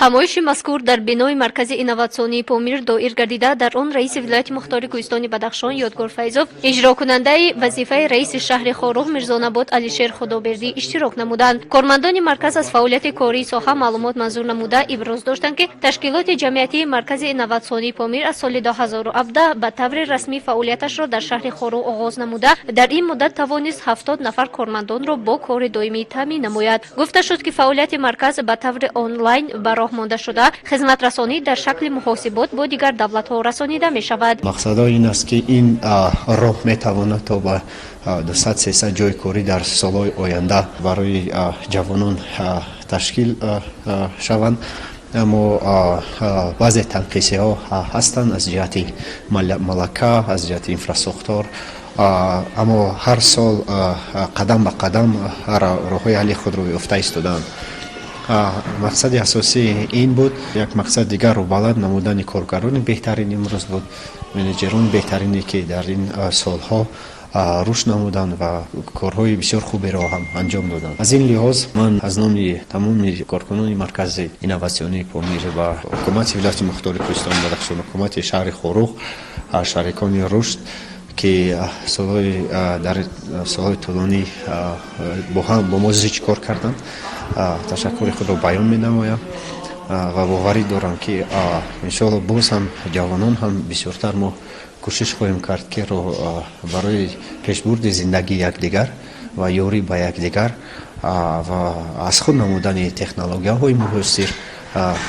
Ҳамоиши мазкур дар бинои Маркази инноватсионии «Помир» доир гардида, дар он раиси вилояти мухтори Кӯҳистони Бадахшон Ёдгор Файзов, иҷрокунандаи вазифаи раиси шаҳри Хоруғ Мирзонабот Алишер Худобердӣ иштирок намуданд. Кормандони марказ аз фаъолияти кории соҳа маълумот манзур намуда, иброз доштанд, ки ташкилоти ҷамъиятии Маркази инноватсионии «Помир» аз соли 2017 ба таври расмӣ фаъолияташро дар шаҳри Хоруғ оғоз намуда, дар ин муддат тавонист 70 нафар кормандонро бо кори доимӣ таъмин намояд. Гуфта шуд, ки фаъолияти марказ ба таври онлайн ба роҳ монда шуда, хизматрасонӣ дар шакли муҳосибот бо дигар давлатҳо расонида мешавад. Мақсадҳо ин аст, ки ин роҳ метавонад то ба 200-300 ҷойи корӣ дар солҳои оянда барои ҷавонон ташкил шаванд. Аммо баъзе танқисиҳо ҳастанд аз ҷиҳати малака, аз ҷиҳати инфрасохтор, аммо ҳар сол қадам ба қадам роҳҳои ҳалли худро ёфта истодаанд. Мақсади асосӣ ин буд. Як мақсад дигарро баланд намудани коргарони беҳтарин имрӯз буд, менеҷерони беҳтарине, ки дар ин солҳо рушд намуданд ва корҳои бисёр хуберо ҳам анҷом доданд. Аз ин лиҳоз ман аз номи тамоми коркунони Маркази инноватсионии «Помир» ва ҳукумати вилояти мухтори Кӯҳистони Бадахшон, ҳукумати шаҳри Хоруғ, шарикони рушд, ки солҳои дар солҳои тӯлонӣ бо ҳам бо мо зич кор карданд, ташаккури худро баён менамоям ва боварӣ дорам, ки иншоалло боз ҳам ҷавонон ҳам бисёртар мо кӯшиш хоҳем кард, ки барои пешбурди зиндагии якдигар ва ёрӣ ба якдигар ва аз худ намудани технологияҳои муосир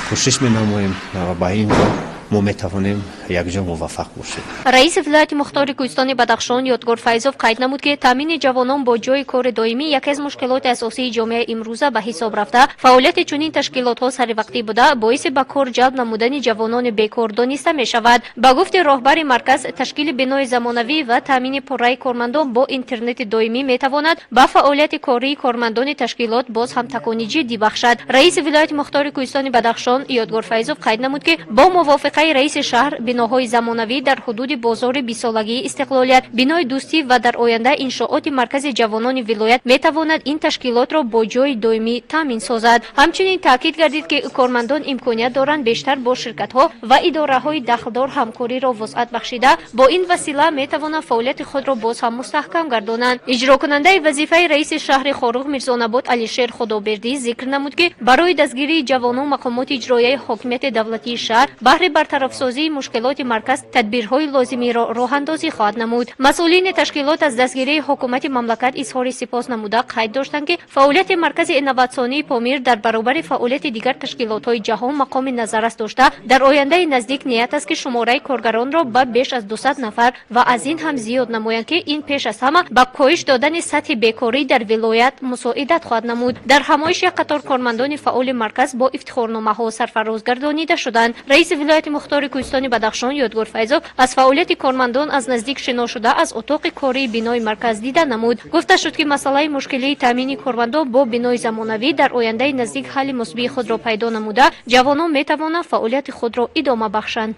кӯшиш менамоем ва ба ин роҳ мо метавонем якҷо муваффақ бошем. Раиси вилояти мухтори Кӯҳистони Бадахшон Ёдгор Файзов қайд намуд, ки таъмини ҷавонон бо ҷойи кори доимӣ яке аз мушкилоти асосии ҷомеаи имрӯза ба ҳисоб рафта, фаъолияти чунин ташкилотҳо саривақтӣ буда, боиси ба кор ҷалб намудани ҷавонони бекор дониста мешавад. Ба гуфти роҳбари марказ, ташкили бинои замонавӣ ва таъмини пурраи кормандон бо интернети доимӣ метавонад ба фаъолияти кории кормандони ташкилот боз ҳам такони ҷиддӣ бахшад. Раиси вилояти мухтори Кӯҳистони Бадахшон Ёдгор Файзов қайд намуд, ки бо мувофиқаи раиси шаҳр биноҳои замонавӣ дар ҳудуди бозори бистсолагии истиқлолият, бинои Дӯстӣ ва дар оянда иншооти маркази ҷавонони вилоят метавонад ин ташкилотро бо ҷойи доимӣ таъмин созад. Ҳамчунин таъкид гардид, ки кормандон имконият доранд бештар бо ширкатҳо ва идораҳои дахлдор ҳамкориро вусъат бахшида, бо ин васила метавонанд фаъолияти худро боз ҳам мустаҳкам гардонанд. Иҷрокунандаи вазифаи раиси шаҳри Хоруғ Мирзонабот Алишер Худобердӣ зикр намуд, ки барои дастгирии ҷавонон мақомоти иҷроияи ҳокимияти давлатии шаҳр баҳри бартарафсозии мушкилоти марказ тадбирҳои лозимиро роҳандозӣ хоҳад намуд. Масъулини ташкилот аз дастгирии ҳукумати мамлакат изҳори сипос намуда, қайд доштанд, ки фаъолияти Маркази инноватсионии «Помир» дар баробари фаъолияти дигар ташкилотҳои ҷаҳон мақоми назаррас дошта, дар ояндаи наздик ният аст, ки шумораи коргаронро ба беш аз 200 нафар ва аз ин ҳам зиёд намоянд, ки ин пеш аз ҳама ба коҳиш додани сатҳи бекорӣ дар вилоят мусоидат хоҳад намуд. Дар ҳамоиш як қатор кормандони фаъоли марказ бо ифтихорномаҳо сарфароз гардонида шуданд. Раиси вилояти мухтори Кӯҳистони Бадахшон Ёдгор Файзов аз фаъолияти кормандон аз наздик шинос шуда, аз утоқи кории бинои марказ дида намуд. Гуфта шуд, ки масъалаи мушкилии таъмини кормандон бо бинои замонавӣ дар ояндаи наздик ҳалли мусбии худро пайдо намуда, ҷавонон метавонанд фаъолияти худро идома бахшанд.